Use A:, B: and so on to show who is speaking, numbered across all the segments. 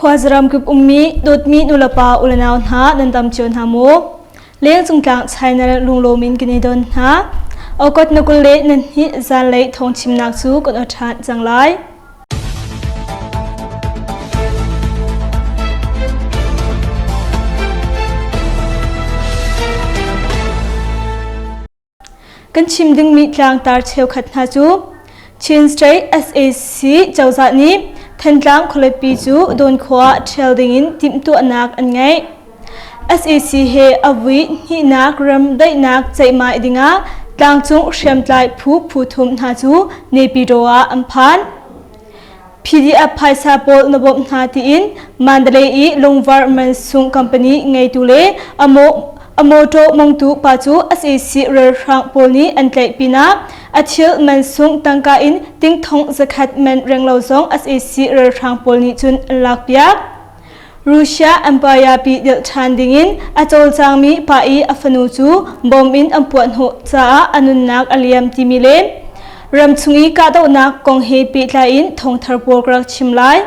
A: Khuazaram kip ummi dawtmi nulepa ulenau hna nan dam cio hna maw? Lengcung tlang China lunglawm in kan i don hna. Okot na 22 zanlei thawngchimnak cu kan aw ṭhan cang lai. Kan chim dingmi tlangtar cheukhat hna cu Chin State sac cozah nih Thantlang khualipi cu Dawn khua ah ṭhial dingin timhtuahnak an ngeih. Sac he a vui hnihnak ram daihnak ceihmai dingah tlangcung hriamtlai phu phu thum hna cu Naypyidaw ah an phan. PDF phaisa pawl na bawmh hna tiin Mandalay i lungvar mansung company ngeitu le a mawṭaw mongtu pa cu sac ralhrang pawl nih an tlaih pinah a thil mansung tangka in tingthong zakhat man renglo zong sac ralhrang pawl nih cun an lakpiak. Russia Empire pi dilh ṭhan dingin a cawlcangmi pa i a fanu cu bom in an puahhnawh caah a nunnak a liam timi le ramchung i kahdohnak kong he pehtlai in thawngthar pawl ka rak chim lai.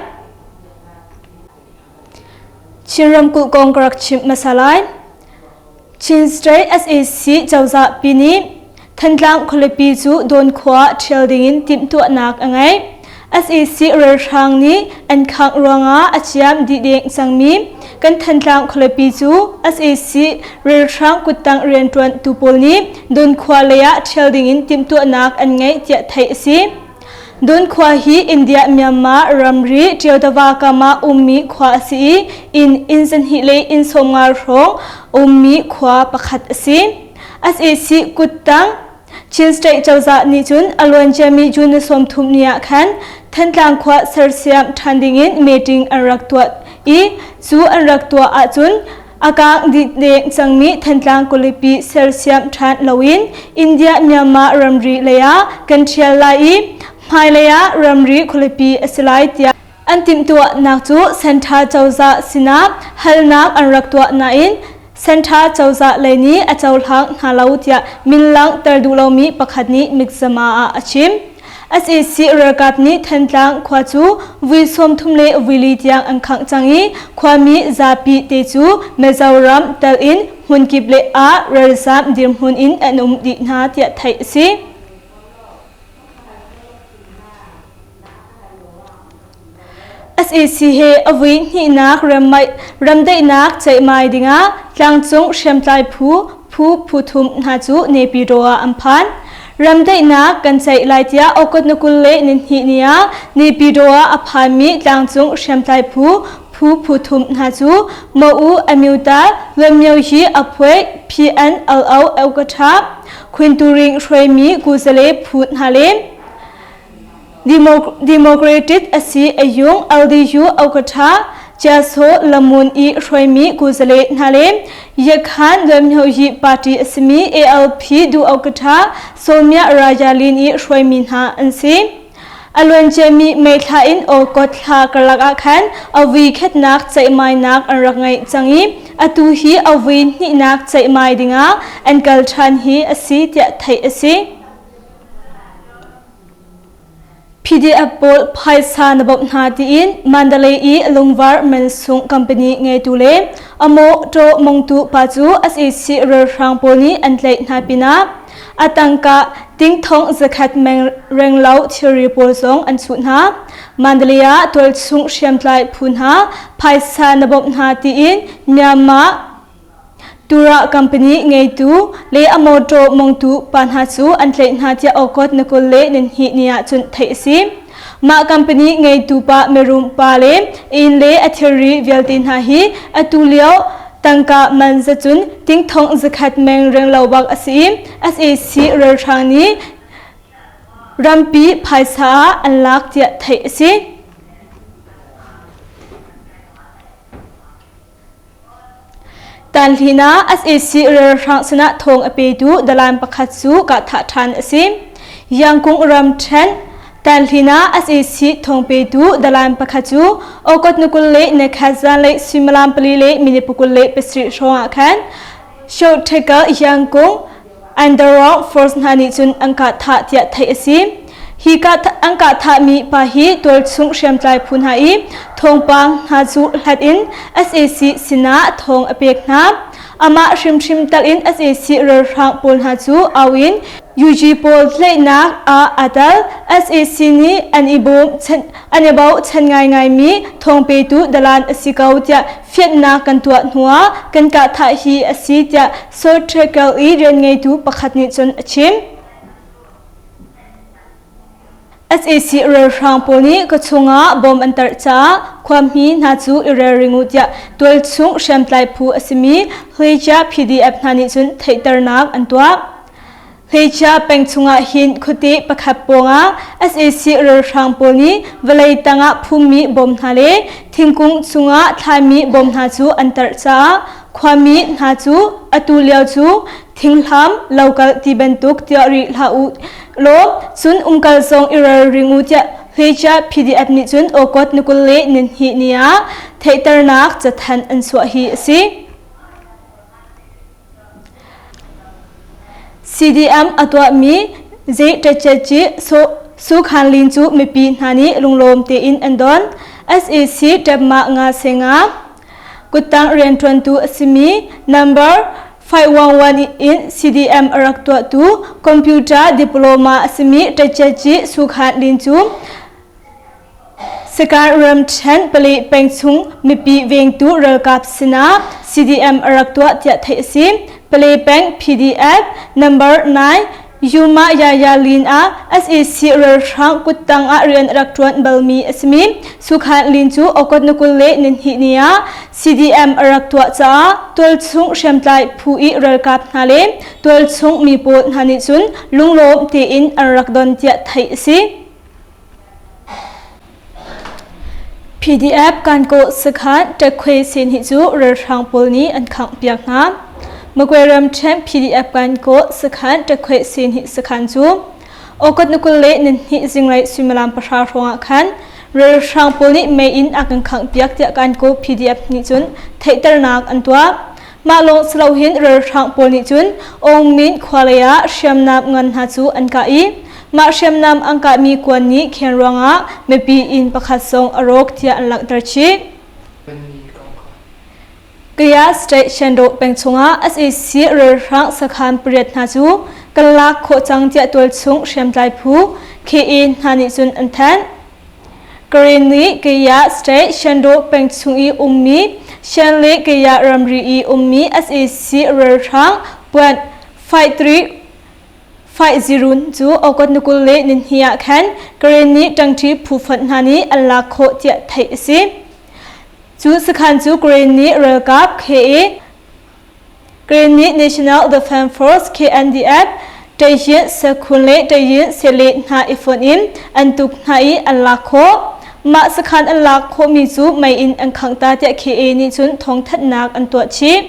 A: Chin ramkulh kong ka rak chimh hmasa lai. Chin State sac cozah pi nih Thantlang khualipi cu Dawn khua ṭhial dingin timhtuahnak a ngeih. Sac ralhrang nih an khangh ruangah a ciam dih deng cangmi kan Thantlang khualipi cu sac ralhrang kuttang rianṭuantu pawl nih Dawn khua lei ah ṭhial dingin timhtuahnak an ngeih tiah theih a si. Dun khua hi India-Myanmar ramri Ṭiaudava kam ah ummi khua a si i inn inn 2 le inn 50 hrawng ummi khua pakhat a si. Sac kuttang Chin State cozah nih cun a luanciami June 30 ni ah khan Thantlang khua sersiam ṭhan dingin meeting an rak tuah i cu an rak tuah ahcun A kang dih deng cangmi Thantlang khualipi sersiam ṭhan loin India-Myanmar ramri lei ah kan ṭhial lai i hmailei ah ramri khualipi a si lai tiah an timhtuahnak cu Central cozah sinah halnak an rak tuah nain Central cozah lei nih a cohlang hna lo tiah min langhter duh lomi pakhat nih Mixama ah a chim. Sac ralkap nih Thantlang khua cu vui 30 le vui li tiang an khangh cang i khuami zapi te cu Mizoram tel in hmunkip le ah ralzam dirhmun in an um dih hna tiah theih a si. Sac he a vui hnihnak remdaihnak ceihmai dingah tlangcung hriamtlai phu phu phu thum hna cu Naypyidaw ah an phan. Remdaihnak kan ceih lai tiah August ni 22 ni ah Naypyidaw ah a phanmi tlangcung hriamtlai phu phu phu thum hna cu Mo-U Amyuta Lemyo-hi Aphuai PNLO Eukatha Khwinturing hruaimi Kuzale phu hna le Democratic a si a yung LDU Okatha Chiaso Lamun i hruaimi kuzale hna le Yakhan Lemhyoyi party a simi ALP Du Okatha Somya Rajalin i hruaimi hna an si. A luanciami May thla in August thla karlak ah khan a vui khatnak ceihmainak an rak ngeih cang i atu hi a vui hnihnak ceihmai dingah an kal ṭhan hi a si tiah theih a si. PDF pawl phaisa na bawmh hna tiin Mandalay i lungvar mansung company ngeitu le a mawṭaw mongtu pa cu sac ralhrang pawl nih an tlaih hna pinah a tangka tingthong zakhat meng renglo thilri pawl zong an chuh hna. Mandalay ah tualchung hriamtlai phu hna phaisa na bawmh hna tiin Myanmar Tura company ngeitu le a mawṭaw mongtu pa hna cu an tlaih hna tiah August na 22 ni ah cun theih a si. Mah company ngeitu pa mirum pa le inn le a thilri vialte hna hi atu lio tangka man zacun tingthong zakhat meng renglo bak a si i sac ralhrang nih rampi phaisa ah an lak tiah theih a si. Tanhlin ah sac ralhrang sinah thawng a petu dalan pakhat cu kahthah ṭhan a si. Yangkung ramṭhen Tanhlin ah sac thawng petu dalan pakhat cu August ni 24 zanlei suimilam 4 le minute 27 hrawng ah khan Shortaker Yangkung Underground Force hna nih cun an kah thah tiah theih a si. Hi an kah thahmi pa hi tualchung hriamtlai phu hna i thawngpang hna cu hlat in sac sinah thawng a pek hna. Amah hrimhrim tal in sac ralhrang pawl hna cu au in UG pawl tlaihnak ah aa tel. Sac nih an i bawm an i bochan ngaingaimi thawngpetu dalan a si ko tiah fianhnak kan tuah hnuah kan kah thah hi a si tiah Sotrakel i rianngeitu pakhat nih cun a chim. Sac ralhrang pawl nih ka chungah bom an tarh caah khuami hna cu i relring u tiah tualchung hriamtlai phu a simi Hleicia PDF hna nih cun theihternak an tuah. Hleicia peng chungah hin khuate pakhat pawngah sac ralhrang pawl nih vawlei tangah phummi bom hna le thingkung chungah thlaimi bom hna cu an tarh caah khuami hna cu atu lio cu thinghlam lokal ti bantuk tiah rih hlah u law cun umkal zong i ralring u tiah Hleicia PDF nih cun August ni 22 ni ah theihternak cathanh an chuah hi a si. CDM a tuahmi Zeitaceci Su Khan Lin cu mipi hna nih lunglawm tein an don. SAC Ṭepmah nga senga kuttang rianṭuantu a simi number 511 in CDM a rak tuahtu computer diploma a simi Ṭaceci Su Khan Lin cu Sagaing ramṭhen pali pengchung mipi vengtu ralkap sinah CDM a rak tuah tiah theih a si. Pale peng PDF number 9 Yuma Yaya Lin ah sac ralhrang kuttang ah rian a rak ṭuan balmi a simi Sukhan Lin cu August ni 22 ni ah CDM a rak tuah caah tualchung hriamtlai phu i ralkap hna le tualchung mi pawl hna nih cun lunglawm tein an rak don tiah theih a si. PDF Kankaw sakhan ṭekkhwe senhnih cu ralhrang pawl nih an khanghpiak hna. Magwe ramṭhen PDF Kankaw sakhan ṭekkhwe senhnih sakhan cu August ni 22 zinglei suimilam pahra hrawngah khan ralhrang pawl nih mei in a kan khanghpiak tiah Kankaw PDF nih cun theihternak an tuah. Mah lawng si loin ralhrang pawl nih cun Aungmin khua lei ah hriamnam ngan hna cu an kah i mah hriamnam an kahmi kuan nih khen ruangah mipi inn pakhat zong a rawk tiah an langhter chih. Kaya State Shandong peng chungah sac ralhrang sakhan pariat hna cu kan lak khawh cang tiah tualchung hriamtlai phu KA hna nih cun an thanh. Karen nih Kaya State Shandong peng chung i ummi Shan le Kaya ramri i ummi sac ralhrang puan 53 50 cu August ni 22 ah khan Karen nih ṭangṭi phu fonh hna nih an lak khawh tiah theih a si. Cu sakhan cu Karen nih ralkap KA Karenni National Defense Force KNDF Tayin Sekhun le Tayin Sele hna i fonh in an tuk hna i an lak khawh. Mah sakhan an lak khawhmi cu mei in an khangh ta tiah KA nih cun thawngthanhnak an tuah chih.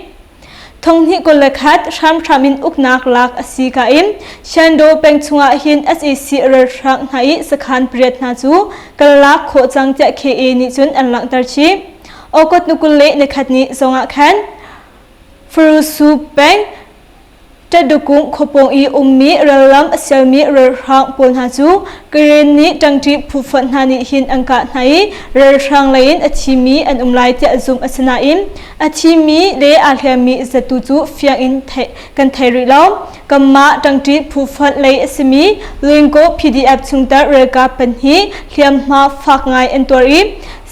A: Thonghnih 21 hramhram in uknak lak a si ka in Shandaw peng chungah hin sac ralhrang hna i sakhan pariat hna cu kan lak khawh cang tiah KA nih cun an langhter chih. August ni 21 ni zongah khan Farusu peng Ṭetdukung khuapawng i ummi rallam a sialmi ralhrang pawl hna cu Karen nih ṭangṭi phufonh hna nih hin an kah hna i ralhrang lei in a thimi an um lai tiah zumh a si nain a thimi le aa hliammi zatu cu fiang in theih kan thei rih lo. Kanmah ṭangṭi phufonh lei a simi Luingko PDF chungtel ralkap pahnih hliamhma fak ngai an tuar i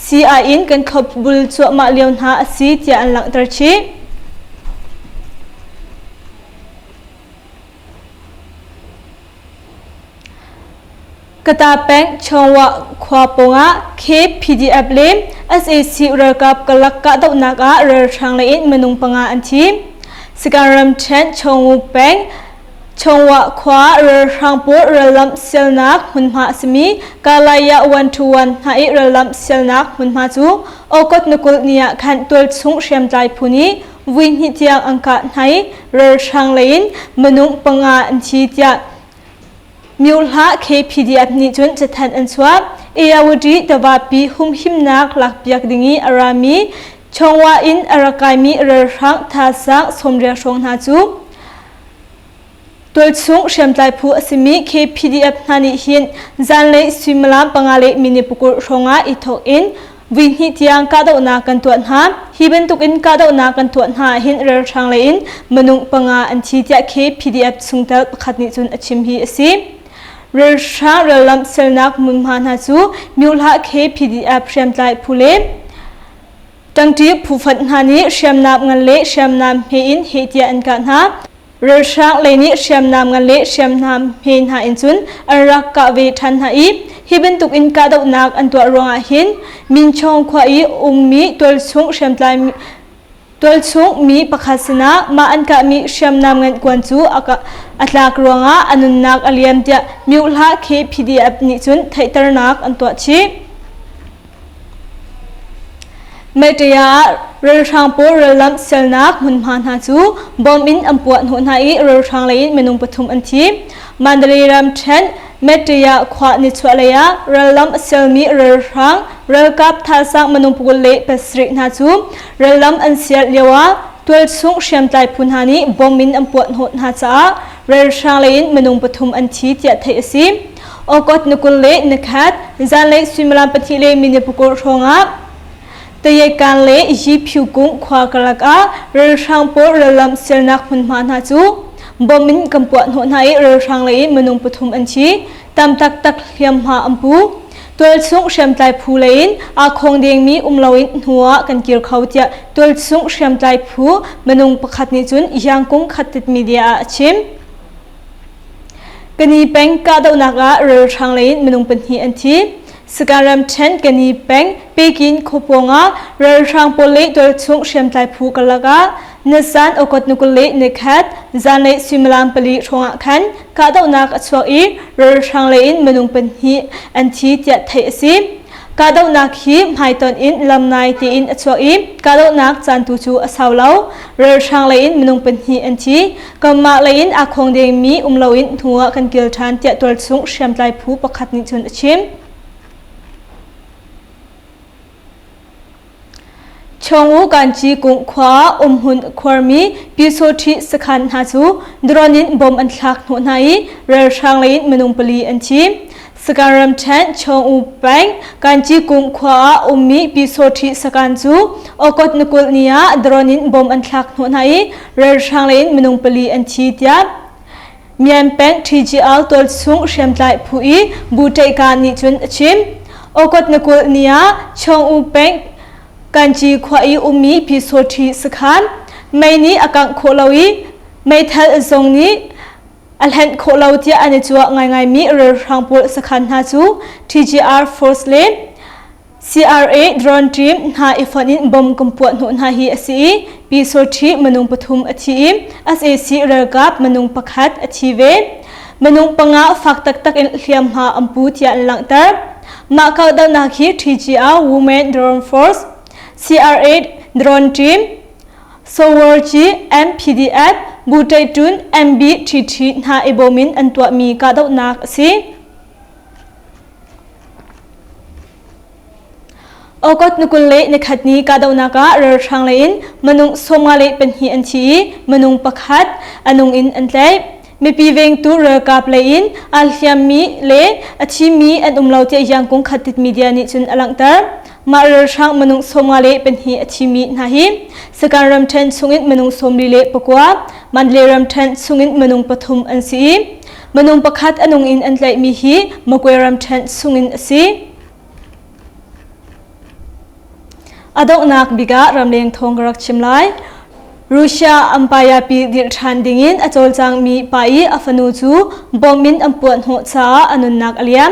A: Sii in kan thlopbul cuahmah lio hna a si tiah an langhter chih. Kata peng Chongwa khua pawngah KPDF le sac ralkap karlak kahdohnak ah ralhrang lei in minung panga an thi. Sagaing ramṭhen Chongu peng Chongwa khua ralhrang pawl rallamh sialnak hmunhma a simi Kalaya 121 hna i rallamh sialnak hmunhma cu August ni 20 ni ah khan tualchung hriamtlai phu nih vui hnih tiang an kah hna i ralhrang lei in minung panga an thi tiah Myohla KPDF nih cun cathanh an chuah. Ayawadi tivapi humhimnak lakpiak ding i a rami Chongwa in a rak kaimi ralhrang thazaang 80 hrawng hna cu. Tualchung hriamtlai phu a simi KPDF hna nih hin zanlei suimilam panga le minute pakul hrawngah i thawk in vui hnih tiang kahdohnak kan tuah hna. Hi bantukin kahdohnak kan tuah hna ahhin ralhrang lei in minung panga an thi tiah KPDF chungtel pakhat nih cun a chim hi a si. Ralhrang rallam selnak hmunhma hna cu Myohlah KPDF hriamtlai phu le Ṭangṭi phufanh hna nih hriamnam ngan le hriamnam hme in heh tiah an kah hna. Ralhrang lei nih hriamnam ngan le hriamnam hme hna in cun an rak kah ve ṭhan hna i hi bantukin kahdohnak an tuah ruangah hin Minchawng khua i ummi tualchung hriamtlai tualchung mi pakhat sinah mah an kahmi hriamnam ngan kuan cu a tlak ruangah a nunnak a liam tiah Myohla KPDF nih cun theihternak an tuah chih. Meṭia ah ralhrang pawl rallamh sialnak hmunhma hna cu bom in an puah hnawh hna i ralhrang lei in minung pathum an thi. Mandalay ramṭhen Meṭia khua nichuahlei ah rallamh a sialmi ralhrang ralkap thazaang minung 27 hna cu rallam an sial lio ah tualchung hriamtlai phu hna nih bom in an puah hnawh hna caah ralhrang lei in minung pathum an thi tiah theih a si. August ni 21 zanlei suimilam pahnih le minute pakul hrawngah Tayekan le Yiphyukung khua karlak ah ralhrang pawl rallam sialnak hmunhma hna cu bom in kan puah hnawh hna i ralhrang lei in minung pathum an thi. Tam taktak hliamhma an pu. Tualchung hriamtlai phu lei in aa khong dengmi um loin hnu ah kan kir kho tiah tualchung hriamtlai phu minung pakhat nih cun Yangkung Khattit media ah a chim. Kani peng kahdohnak ah ralhrang lei in minung pahnih an thi. Sagaing ramṭhen Kani peng Pekin khuapawng ah ralhrang pawl le tualchung hriamtlai phu karlak ah nizan August ni 21 zanlei suimilam pali hrawngah khan kahdohnak a chuak i ralhrang lei in minung pahnih an thi tiah theih a si. Kahdohnak hi hmaitonh in lamnai tiin a chuak i kahdohnak caan tu cu a sau lo. Ralhrang lei in minung pahnih an thi. Kanmah lei in aa khong dengmi um loin hnu ah kan kil ṭhan tiah tualchung hriamtlai phu pakhat nih cun a chim. Chongu Kanci kung khua umhmun khuarmi Pyusawṭhi sakhan hna cu drone in bom an thlak hnawh hna i ralhrang lei in minung pali an thi. Sagaing ramṭhen Chongu peng Kanci kung khua ah ummi Pyusawṭhi sakhan cu August ni 20 ni ah drone in bom an thlak hnawh hna i ralhrang lei in minung pali an thi tiah Myan peng TGL tualchung hriamtlai phu i Bu Ṭeihka nih cun a chim. August ni 20 ni ah Chong-u peng Kanci khua i ummi Pyusawṭhi sakhan mei nih a kangh khawh lo i meithal zong nih a hlenh khawh lo tiah an i cuah ngaingaimi ralhrang pawl sakhan hna cu TGR Force le CRA drone team hna i fonh in bomb kan puah hnawh hna hi a si i Pyusawṭhi minung pathum a thi i sac ralkap minung pakhat a thi ve. Minung panga fak taktak in hliamhma an pu tiah an langhter. Mah kahdohnak hi TGR Women Drone Force, CRA Drone Team, Sowarci MPDF, Buṭaitun MBTT hna i bawm in an tuahmi kahdohnak a si. August ni 21 ni kahdohnak ah ralhrang lei in minung 52 an thi i minung pakhat a nung in an tlaih. Mipi vengtu ralkap lei in aa hliammi le a thimi an um lo tiah Yangkung Khatit media nih cun a langhter. Mah ralhrang minung 52 a thimi hna hi Sagaing ramṭhen chungin minung 49, Mandalay ramṭhen chungin minung pathum an si i Minung pakhat a nung in an tlaihmi hi Magwe ramṭhen chungin a si. A donghnak bik ah ramleng thawng ka rak chim lai. Russia Empire pi dirh ṭhan dingin a cawlcangmi pa i a fanu cu bom in an puah hnawh caah a nunnak a liam.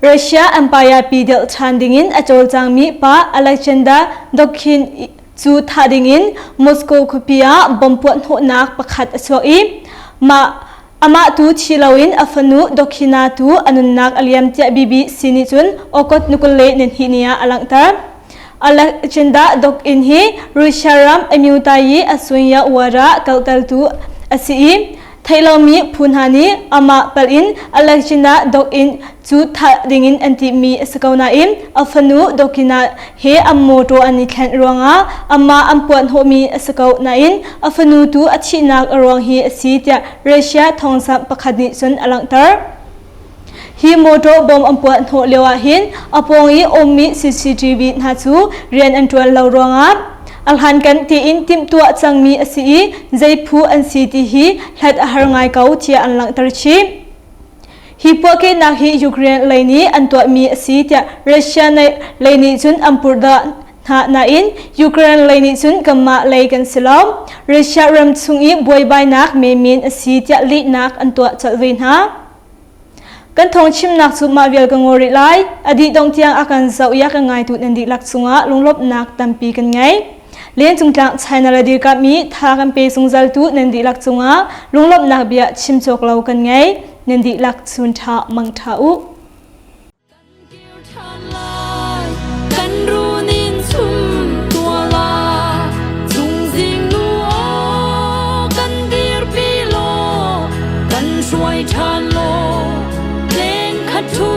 A: Russia Empire pi dirh ṭhan dingin a cawlcangmi pa Alexander Dugin cu thah dingin Moscow khuapi ah bomb puahhnawhnak pakhat a chuak i mah amah tu thi loin a fanu Dokhina tu a nunnak a liam tiah BBC nih cun August ni 22 ni ah a langhter. Alexander Dugin hi Russia ram Amyutayi Asunya Wara kalteltu a si i. Theih lomi phu hna nih amah palh in Alexina Dokin cu thah dingin an tihmi a si ko nain a fanu Dokina he an mawṭaw an i thlen ruangah amah an puahhnawhmi a si ko nain a fanu tu a thihnak a ruang hi a si tiah Russia thawngzamh pakhat nih cun a langhter. Hi mawṭaw bom an puah hnawh lio ahhin a pawng i ummi CCTV hna cu rian an ṭuan lo ruangah a hlankan tiin timhtuah cangmi a si i zei phu an si ti hi hlat a har ngai ko tiah an langhter chih. Hi puahkehnak hi Ukraine lei nih an tuahmi a si tiah Russia lei nih cun an purhdah hna nain Ukraine lei nih cun kanmah lei kan si lo. Russia ram chung i buaibainak menmen a si tiah lihnak an tuah colh ve hna. Kan thawng chimnak cu mah vial ka ngaw rih lai. A dih dongh tiang a kan zoh i a kan ngaitu nan dihlak cungah lunglawmhnak tampi kan ngei. Lencung tlang China le dirkamh i tha kan pe zungzaltu nan dihlak cungah lunglawmhnak bia chim cawk lo kan ngei. Nan dihlak chun ṭha mang ṭha u.
B: Kan runin chum tua la chungzing nu aw kan dirpi law kan hruai ṭhan law leng khat thu.